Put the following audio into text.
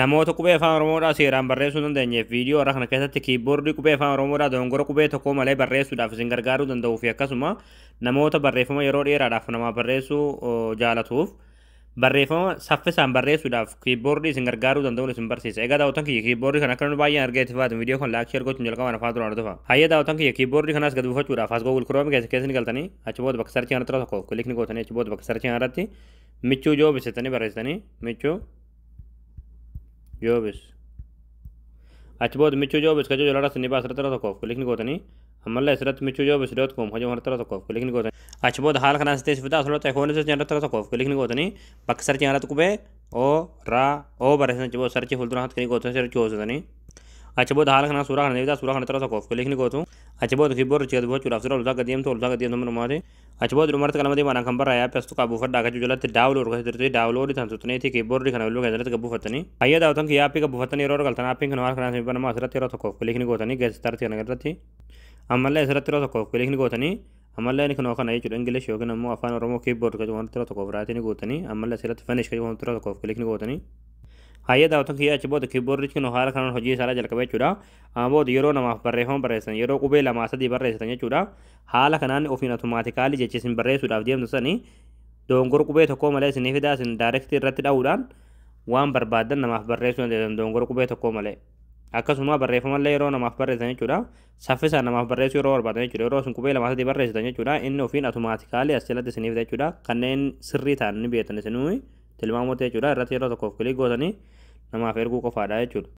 Namoota qubee afaan Oromoodhaa seeraan barreessuu hin dandeenyeef viidiyoo har'a kana keessatti kiiboordii qubee afaan Oromoodhaa dogongora qubee tokko malee barreessuudhaaf isin gargaaruu danda'uu fi akkasuma namoota barreeffama yeroo dheeraadhaaf namaa barreessuu jaalatuuf barreeffama saffisaan barreessuudhaaf kiiboordii isin gargaaruu danda'uun isin barsiisa. Egaa daawwatan kiyya, kiiboordii kana akka namni baay'een argee itti fayyadamu viidiyoo kan like, share gochuun jalqabaan afaan duraan hordofa. Hayyee daawwatan kiyya, kiiboordii kanaas gad buufachuudhaaf as Google Chrome keessa ni galtanii, achi booda bakka search kanatti tokko click ni gootanii, achi booda bakka search kanarratti Michuu Joobis jettanii barreessitanii, Michuu Joobis. Achi booda Michuu Joobis kajoo jalarratti ni baasa, irratti tokkoof click ni gootanii, ammallee asirratti michuujoobis.com kajoo kanatti tokkoof click ni gootanii. Achi booda haala kanaan sitti fidaa, asirratti icon irratti tokkoof click ni gootanii, bakka search kanarratti qubee O R O barreessan. Achi booda search fuuldura kanatti click gootanii search gootanii, achi booda haala kanaan suuraa kana ni fidaa, suuraa kanatti tokkoof click ni gootu. Achi booda kiiboordichi gad buufachuudhaaf sura oltaa gad deemtu, oltaa gad deemtu dhumaati. Achi booda dhumarratti qalama diimaadhaan kan barraa'e app as tuqaa buufadhaa kachuu jalatti download kan jirtu, download tan tuxneetii kiiboordii kana bilbila keessatti gad buufattanii. Hayyee daawwatan kiyya, aappii gad buufattanii yeroo galtan aappiin kana haala kanaan banamaa, asirratti yeroo tokkoof click ni gootanii, get start kana irratti ammallee asirratti yeroo tokkoof click ni gootanii, ammallee inni kunoo kana jechuudha, English yookiin ammoo afaan Oromoo keyboard kan wanti yeroo tokkoof right ni gootanii, ammallee asirratti finish kan wanti yeroo tokkoof click ni gootanii. Hayyee daawwatan kiyya, achi booda kiiboordichi kun haala kanaan hojii isaa jalqaba jechuudha. Amma booda yeroo namaaf barreeffama barreessan, yeroo qubee lamaa sadii barreessitan jechuudha. Haala kanaan ofiin automatically jecha isin barreessuudhaaf deemtu sanii dogongora qubee tokko malee isinii fidaa, isin direct irratti dha'uudhaan waan barbaaddan namaaf barreessuu dandeessan dogongora qubee tokko malee. Akkasuma barreeffamallee yeroo namaaf barreessan jechuudha. Saffisaan namaaf barreessuu yeroo barbaadan jechuudha. Yeroo isin qubee lamaa sadii barreessitan jechuudha. Inni ofiin automatically as jalatti isinii fida jechuudha. Kanneen sirrii ta'an ni beektan isinuu tilmaamoota jechuudha. Irratti yeroo tokkoof click gootanii namaaf erguu qofaadha jechuudha.